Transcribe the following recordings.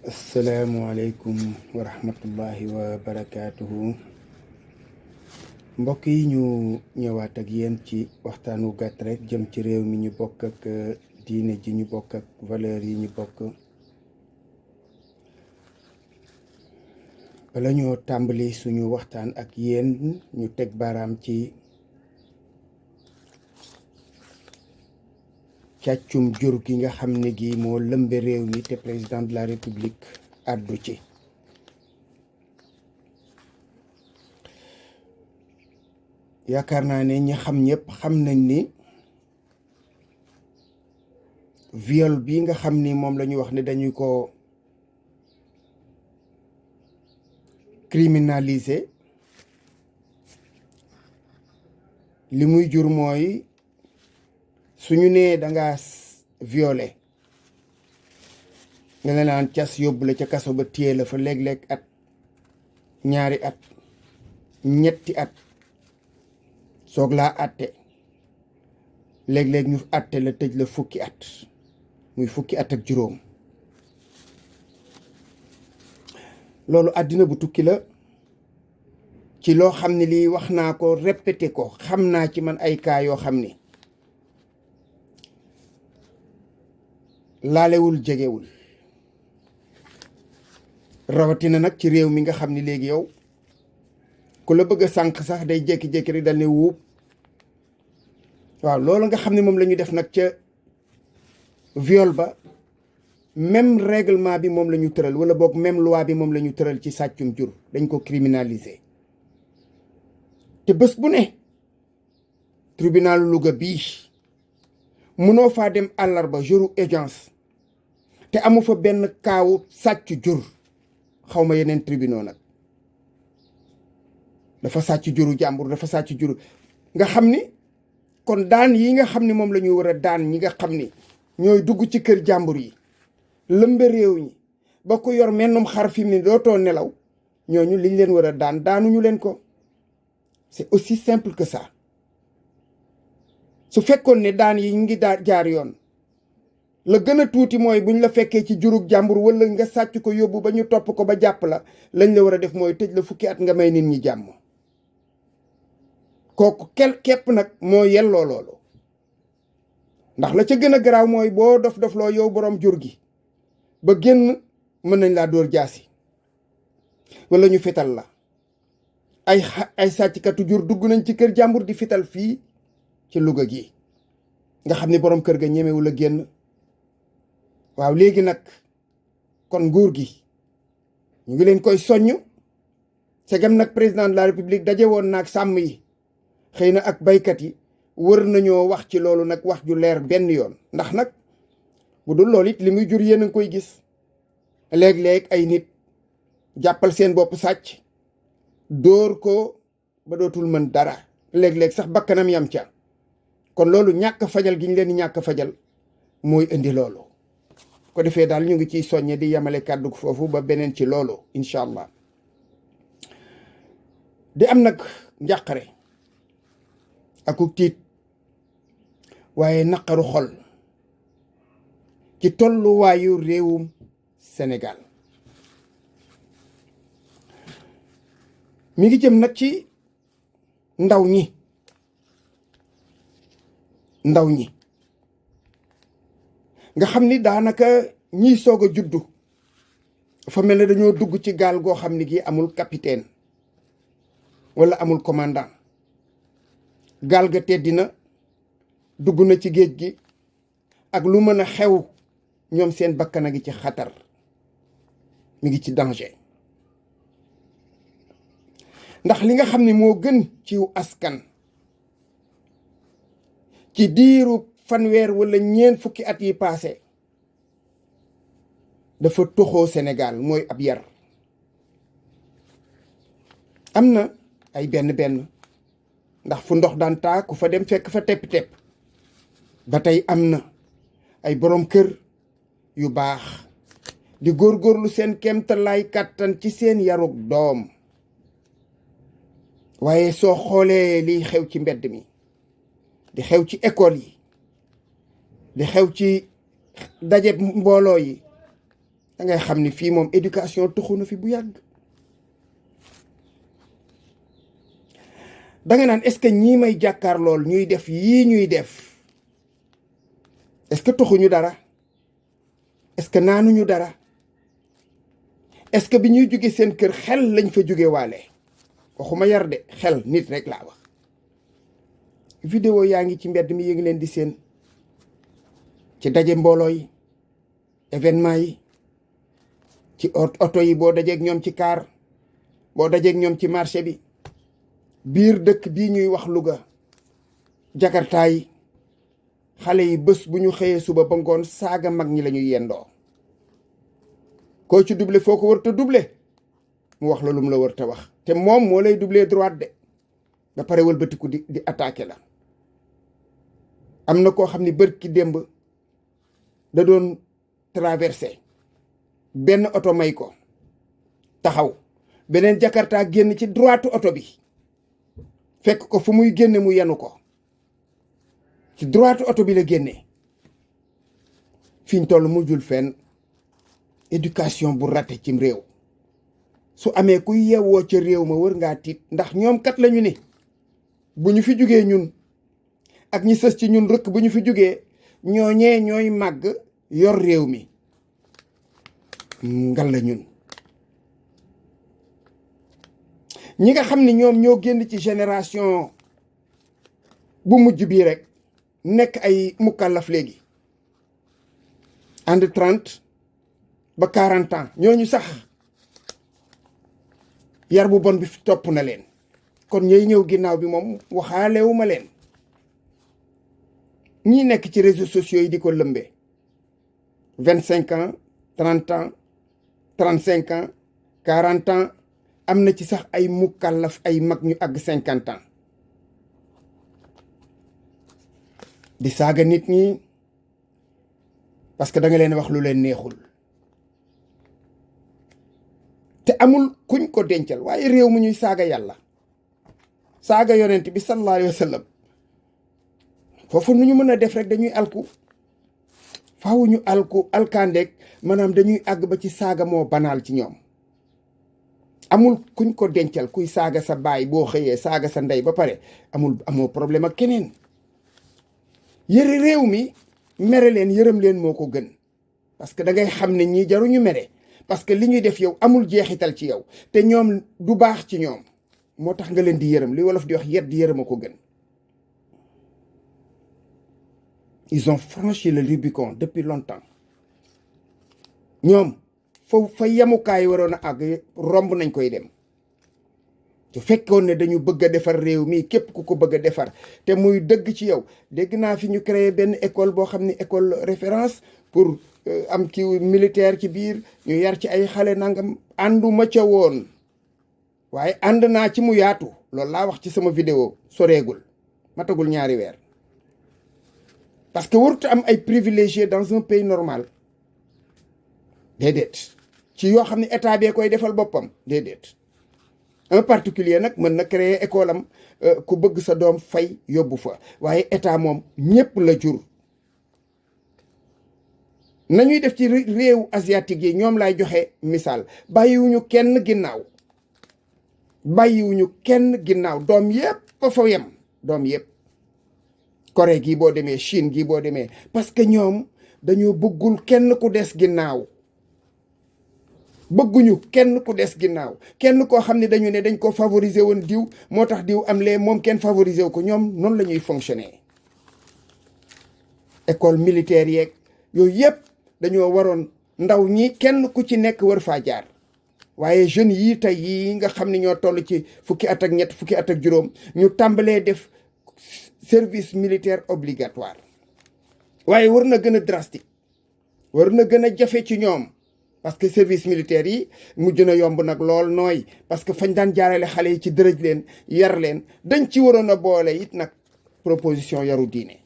asalaamualeykum wa rahmatullahi wa barakaatuhu. Mbokk yi ñu ñëwaat ak yéen ci waxtaan wu gàtt rek jëm ci réew mi ñu bokk ak diine ji ñu bokk ak valeur yi ñu bokk. bala ñoo tàmbali suñu waxtaan ak yéen ñu teg baaraam ci càccum jur gi nga xam ne gi moo lëmbe réew mi te président de la république àddu ci. yaakaar naa ne ñi xam ñëpp xam nañ ni viol bi nga xam ni moom la ñu wax ne dañu ko criminaliser li muy jur mooy suñu nee danga violé nga ne naan cas yóbbu la ca kaso ba téye la fa léeg-léeg at, ñaari at, ñetti at soog laa àtte, léeg-léeg ñu àtte la tëj la fukki at, muy fukki at ak juróom. loolu àddina bu tukki la ci loo xam ne lii wax naa ko répété ko, xam naa ci man ay cas yoo xam ni laalewul jegewul, rawatina nag ci réew mi nga xam ni léegi yow ku la bëgg a sànq sax day jékki-jékki rek dal ne wuub. waaw loolu nga xam ne moom la ñu def nag ca viol ba, même règlement bi moom la ñu tëral, wala boog même loi bi moom la ñu tëral ci sàccum jur, dañ ko criminaliser. te bés bu ne tribunal Louga bii mënoo faa dem àllarba jouru audience te amu fa benn kaawu sàcc jur. xaw ma yeneen tribunaux nag, dafa sàcc juru jàmbur, dafa sàcc juru nga xam ni kon daan yi nga xam ni moom la ñu war a daan ñi nga xam ni ñooy dugg ci kër jàmbur yi lëmbe réew ñi ba ko yor mennum xar fi mu ne dootoo nelaw, ñooñu liñ leen war a daan daanuñu leen ko. c'est aussi simple que ça. su fekkoon ne daan yi ngi jaar yoon, la gën a tuuti mooy buñ la fekkee ci jurug jàmbur wala nga sàcc ko yóbbu ba ñu topp ko ba jàpp la, lañ la war a def mooy tëj la fukki at nga may nit ñi jàmm. kooku képp nag moo yelloo loolu. ndax la ca gën a garaaw mooy boo dof loo yow borom jur gi ba génn, mën nañ laa dóor jaasi wala ñu fital la. ay sàcckatu jur dugg nañ ci kër jàmbur di fital fii ci Louga gi nga xam ne borom kër ga ñemewul a génn. waaw léegi nag kon nguur gi ñu ngi leen koy soññ, segam nag président de la république daje woon naag sàmm yi, xëy na ak baykat yi wër nañoo wax ci loolu nag wax ju leer benn yoon. ndax nag bu dul loolu it li muy jur yéen a ngi koy gis léeg-léeg ay nit jàppal seen bopp sàcc dóor ko ba dootul mën dara, léeg-léeg sax bakkanam yam ca. kon loolu ñàkk fajal gi ñu leen di ñàkk fajal mooy indi loolu. ko defee daal ñu ngi ciy soññe di yemale kàddu foofu ba beneen ci loolu incha allah. di am nag njàqare akuk tiit waaye naqaru xol ci tolluwaayu réewum Sénégal. mi ngi jëm nag ci ndaw ñi nga xam ni daanaka ñiy soog a juddu fa mel ne dañoo dugg ci gaal goo xam ni gi amul capitaine wala amul commandant. gaal ga teddi na, dugg na ci géej gi, ak lu mën a xew ñoom seen bakkan a ngi ci xatar, mi ngi ci danger. ndax li nga xam ne moo gën ciw askan ci diiru fanweer wala ñeent fukki at yi paase dafa toxoo Sénégal, mooy ab yar. am na ay benn ndax fu ndox daan taa ku fa dem fekk fa tepp-tepp. ba tey am na ay borom kër yu baax di góorgóorlu seen kéemtalaay kàttan ci seen yarug doom. waaye soo xoolee liy xew ci mbedd mi, di xew ci école yi, di xew ci daje mbooloo yi, da ngay xam ni fii moom éducation tuxu na fi bu yàgg. danga naan est-ce que ñii may jàkkaar lool ñuy def yii ñuy def est-ce que tuxuñu dara, est-ce que naanuñu dara, est-ce que bi ñuy jóge seen kër xel lañ fa jóge waale. waxuma yar de, xel nit rek laa wax. vidéo yaa ngi ci mbedd mi yéegi leen di seen ci daje mbooloo yi, événement yi, ci oto yi, boo dajeeg ñoom ci kaar, boo dajeeg ñoom ci marché bi, biir dëkk bii ñuy wax Louga, jakartaa yi, xale yi bés bu ñu xëyee suba ba ngoon saaga mag ñi la ñuy yendoo. koo ci doublé foo ko war ta doublé mu wax la lu mu la war ta wax, te moom moo lay doublé droite de ba pare wëlbatiku di attaqué la. am na koo xam ni bërki démb da doon traversé, benn oto may ko taxaw, beneen jakarta génn ci droite oto bi fekk ko fu muy génne mu yenu ko ci droite oto bi la génnee. fiñ toll mujjul fenn. éducation bu raté cim réew su amee ku yeewoo ca réew ma wër ngaa tiit, ndax ñoom kat lañu ni bu ñu fi jógee ñun ak ñi sës ci ñun rëkk bu ñu fi jógee ñooñee ñooy màgg yor réew mi. ngal la ñun ñi nga xam ni ñoom ñoo génn ci génération bu mujj bii rek nekk ay mukallaf léegi entre 30 ba 40 ans, ñooñu sax yar bu bon bi fi topp na leen. kon ñooy ñëw ginnaaw bi moom waxaalewuma leen. ñi nekk ci réseaux sociaux yi di ko lëmbee 25 ans 30 ans 35 ans 40 ans, am na ci sax ay mukallaf, ay mag ñu àgg 50 ans di saaga nit ñi parce que da nga leen wax lu leen neexul te amul kuñ ko dencal. waaye réew mu ñuy saaga yàlla, saaga yonent bi sallallahu alayhi wa sallam, foofu nu ñu mën a def rek dañuy alku. faaw ñu alkandeeg maanaam dañuy àgg ba ci saaga moo banaal ci ñoom. amul kuñ ko dencal kuy saaga sa baay boo xëyee saaga sa ndey ba pare amoo problème ak keneen. yëre réew mi mere leen yërëm leen moo ko gën, parce que da ngay xam ne ñii jaruñu mere, parce que li ñuy def yow amul jeexital ci yow te ñoom du baax ci ñoom, moo tax nga leen di yërëm. li wolof di wax yet di yërëm a ko gën. ils ont franchi le Rubicon depuis longtemps. ñoom foofu fa yemukaay waroon a àgg romb nañ koy dem. su fekkoon ne dañu bëgg a defar réew mi, képp ku ko bëgg a defar te muy dëgg ci yow. dégg naa fi ñu créé benn école boo xam ne école référence pour am ki militaire ci biir, ñu yar ci ay xale nangam. ànduma ca woon, waaye ànd naa ci mu yaatu. loolu laa wax ci sama vidéo, soreegul matagul 2 weer. parce que warut am ay privilégiés dans un pays normal. déedéet. ci yoo xam ne état bee koy defal boppam, déedéet. un particulier nag mën na créer école am, ku bëgg sa doom fay yóbbu fa, waaye état moom ñépp la jur. nañuy def ci réew asiatique yi, ñoom laay joxe misaal. bàyyiwuñu kenn ginnaaw, bàyyiwuñu kenn ginnaaw. doom yépp fa yem, doom yépp. Corée gii boo demee, Chine gii boo demee, parce que ñoom dañoo bëggul kenn ku des ginnaaw. bëgguñu kenn ku des ginnaaw, kenn koo xam ne dañu ne dañ ko favoriser woon diw moo tax diw am lee moom kenn favoriser wu ko. ñoom noonu la ñuy fonctionner. école militaire yeeg yooyu yëpp dañoo waroon ndaw ñi kenn ku ci nekk war faa jaar. waaye jeunes yii tey yii nga xam ne ñoo toll ci fukki at ak ñett, fukki at ak juróom, ñu tàmbalee def service militaire obligatoire. waaye war na gën a drastique, war na gën a jafe ci ñoom. parce que service militaire yi mujj na yomb nag lool nooy, parce que fañ daan jaarale xale yi ci dërëj leen, yar leen, dañ ci waroon a boole it nag proposition yaru diine.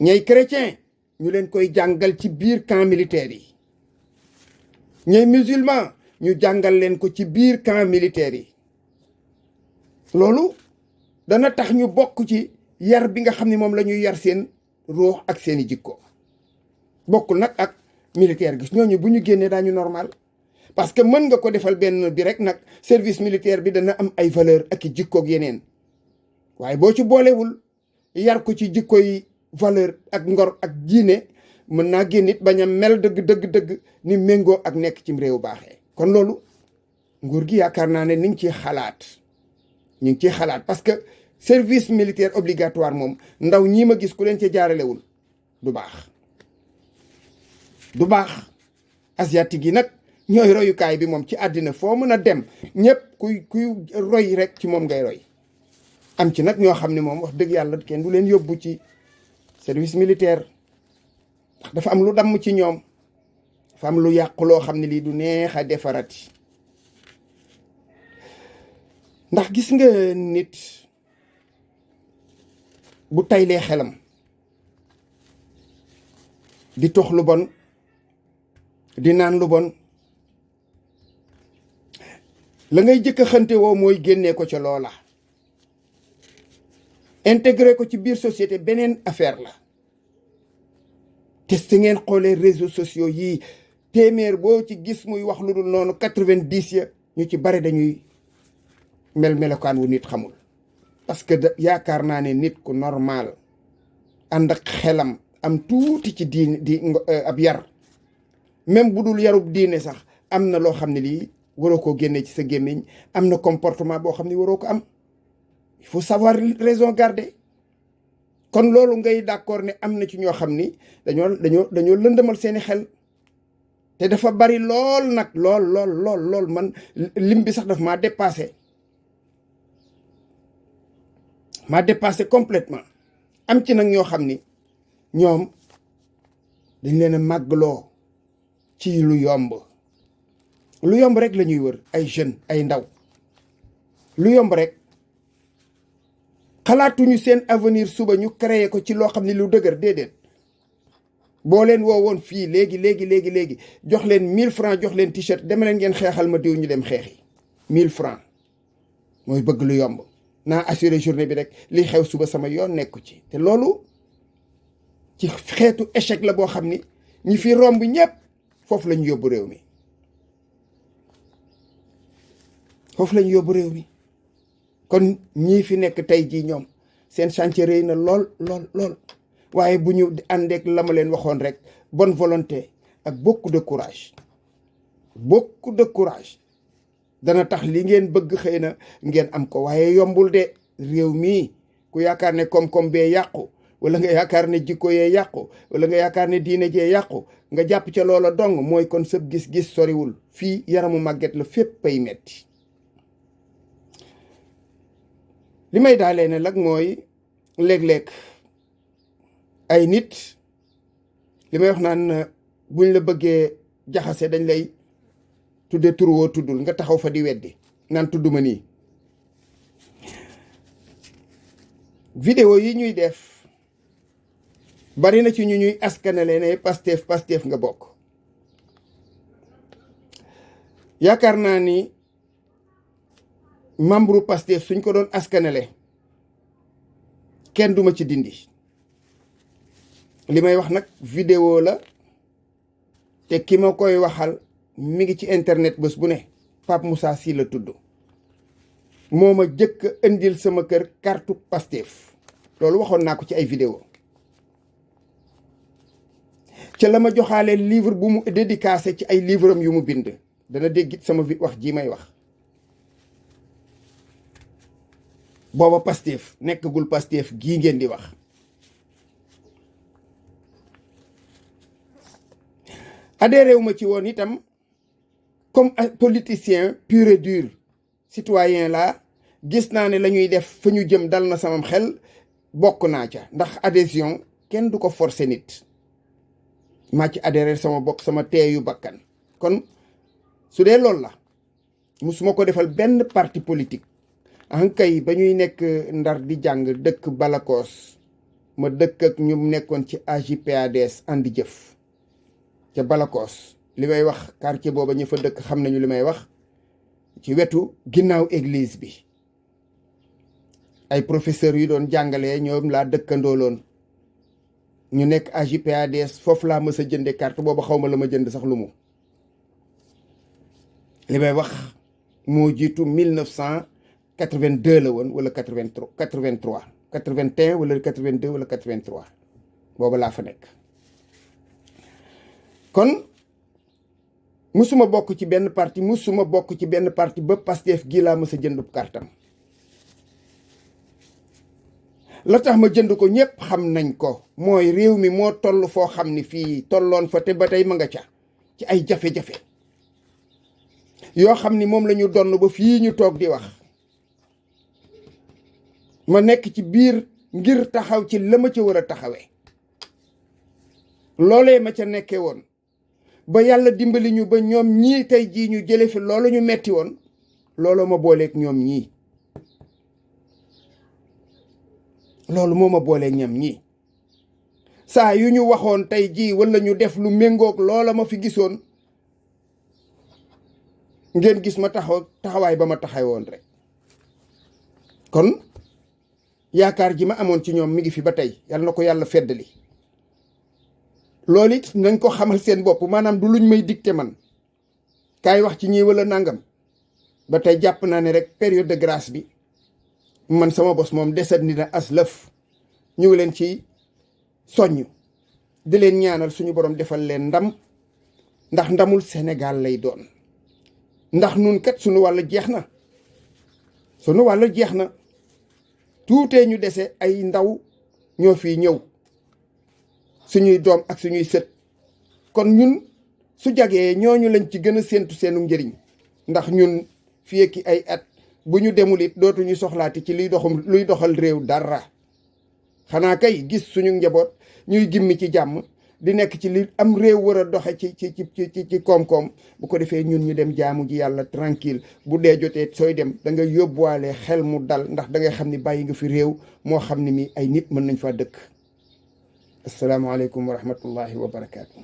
ñay chrétien ñu leen koy jàngal ci biir camp militaire yi. ñay musulman ñu jàngal leen ko ci biir camp militaire yi. loolu dana tax ñu bokk ci yar bi nga xam ne moom la ñuy yar seen ruux ak seeni jikko. bokkul nag ak militaire gis ñooñu bu ñu génnee daañu normal parce que mën nga ko defal benn bi rek nag service militaire bi dana am ay valeur ak i jikkoog yeneen waaye boo ci boolewul yar ko ci jikko yi valeur ak ngor ak diine mën naa génn it bañ a mel dëgg ni méngoo ak nekk cim réew baaxee kon loolu nguur gi yaakaar naa ne ni ngi ciy xalaat ñu ngi ciy xalaat parce que service militaire obligatoire moom ndaw ñii ma gis ku leen ci jaaralewul du baax asiatique yi nag ñooy royukaay bi moom ci àddina foo mën a dem ñëpp kuy roy rek ci moom ngay roy am ci nag ñoo xam ne moom wax dëgg yàlla kenn du leen yóbbu ci service militaire ndax dafa am lu damm ci ñoom dafa am lu yàqu loo xam ne lii du neex a defarati ndax gis nga nit bu taylee xelam di tox lu bon di naan lu bon la ngay jëkk a xante woo mooy génnee ko ca loola intégré ko ci biir société beneen affaire la te su ngeen xoolee réseaux sociaux yii téeméer boo ci gis muy wax lu dul noonu 90 ya ñu ci bare dañuy melokaan wu nit xamul parce que yaakaar naa ne nit ku normal ànd ak xelam am tuuti ci diine ab yar même bu dul yarub diine sax am na loo xam ne lii waroo koo génnee ci sa gémmiñ am na comportement boo xam ne waroo ko am il faut savoir raison garder kon loolu ngay d'accord ne am na ci ñoo xam ni dañoo lëndëmal seeni xel te dafa bari lool nag lool man lim bi sax daf maa dépassé complètement am ci nag ñoo xam ni ñoom dañ leen a màggloo ci lu yomb rek la ñuy wër ay jeunes ay ndaw lu yomb rek xalaatuñu seen avenir suba ñu créer ko ci loo xam ne lu dëgër déedéet boo leen woowoon fii léegi jox leen 1000 francs jox leen t-shirt deme leen ngeen xeexal ma diw ñu dem xeexi 1000 francs mooy bëgg lu yomb naa assuré journée bi rek li xew suba sama yoon nekku ci te loolu ci xeetu échec la boo xam ni ñi fi romb ñëpp foofu lañu yóbbu réew mi kon ñii fi nekk tey jii ñoom seen chantier rëy na lool waaye bu ñu àndeek la ma leen waxoon rek bonne volonté ak beaucoup de courage dana tax li ngeen bëgg xëy na ngeen am ko waaye yombul de réew mii ku yaakaar ne koom-koom bee yàqu wala nga yaakaar ne jikko yee yàqu wala nga yaakaar ne diine jee yàqu nga jàpp ca loola dong mooy kon sëb gis-gis soriwul fii yaramu màgget la fépp pay metti li may daalee ne nag mooy léeg-léeg ay nit li may wax naan buñ la bëggee jaxase dañ lay tudde tur woo tuddul nga taxaw fa di weddi naan tudduma nii vidéo yi ñuy def bari na ci ñu ñuy askanale ne Pastef nga bokk yaakaar naa ni membre Pastef suñ ko doon askanale kenn duma ci dindi li may wax nag vidéo la te ki ma koy waxal mi ngi ci internet bés bu ne Pape Moussa Sy la tudd moo ma jëkk indil sama kër carte Pastef loolu waxoon naa ko ci ay vidéo ca la ma joxaale livre bu mu dédicacé ci ay livre am yu mu bind dana déggit sama wax ji may wax booba Pastef nekkagul Pastef gii ngeen di wax adhéré wu ma ci woon itam comme politicien pur et dur citoyen la gis naa ne la ñuy def fa ñu jëm dal na samam xel bokk naa ca ndax adhésion kenn du ko forcer nit maa ci adhéré sama bopp sama teeyu bakkan kon su dee loolu la musuma ko defal benn parti politique ankay ba ñuy nekk Ndar di jàng dëkk Balakoos ma dëkk ak ñu nekkoon ci AJ/PADS andi jëf ca Balakoos li may wax quartier booba ñu fa dëkk xam nañu li may wax ci wetu ginnaaw église bi ay professeurs yu doon jàngalee ñoom laa dëkkandooloon ñu nekk AJ/PADS foofu laa mës a jënde carte boobu xaw ma la ma jënd sax lu mu li may wax moo jiitu 1982 la woon wala 83 81 wala 82 wala 83 boobu laa fa nekk. kon musuma bokk ci benn parti ba Pastef gii laa mës a jëndub kartam la tax ma jënd ko ñëpp xam nañ ko mooy réew mi moo toll foo xam ni fii tolloon fa te ba tey ma nga ca ci ay jafe-jafe yoo xam ni moom la ñu donn ba fii ñu toog di wax ma nekk ci biir ngir taxaw ci la ma ca war a taxawee loolee ma ca nekkee woon ba yàlla dimbali ñu ba ñoom ñii tey jii ñu jële fi loolu ñu metti woon loolu ma booleeg ñoom ñii loolu moo ma booleeg ñoom ñii saa yu ñu waxoon tey jii wala ñu def lu méngoog loola ma fi gisoon ngeen gis ma taxawaay ba ma taxawoon rek kon yaakaar ji ma amoon ci ñoom mi ngi fi ba tey yal na ko yàlla feddali loolu it nañ ko xamal seen bopp maanaam du luñ may dicté man kaay wax ci ñii wala nangam ba tey jàpp naa ne rek période de grâce bi man sama bos moom desat ni na as lëf ñu ngi leen ci soññ di leen ñaanal suñu borom defal leen ndam ndax ndamul Sénégal lay doon ndax nun kat suñu wàll jeex na tuutee ñu dese ay ndaw ñoo fii ñëw suñuy doom ak suñuy sët kon ñun su jagee ñooñu lañ ci gën a séentu seenu njëriñ ndax ñun fii ki ay at bu ñu demul it dootuñu soxlaati ci luy doxal réew dara xanaa kay gis suñu njaboot ñuy gimmi ci jàmm di nekk ci li am réew war a doxe ci koom-koom bu ko defee ñun ñu dem jaamu ji yàlla tranquille bu dee jotee sooy dem da nga yóbbuwaale xel mu dal ndax da ngay xam ni bàyyi nga fi réew moo xam ne mi ay nit mën nañ faa dëkk asalaamaaleykum wa rahmatullahi wa barakaatu.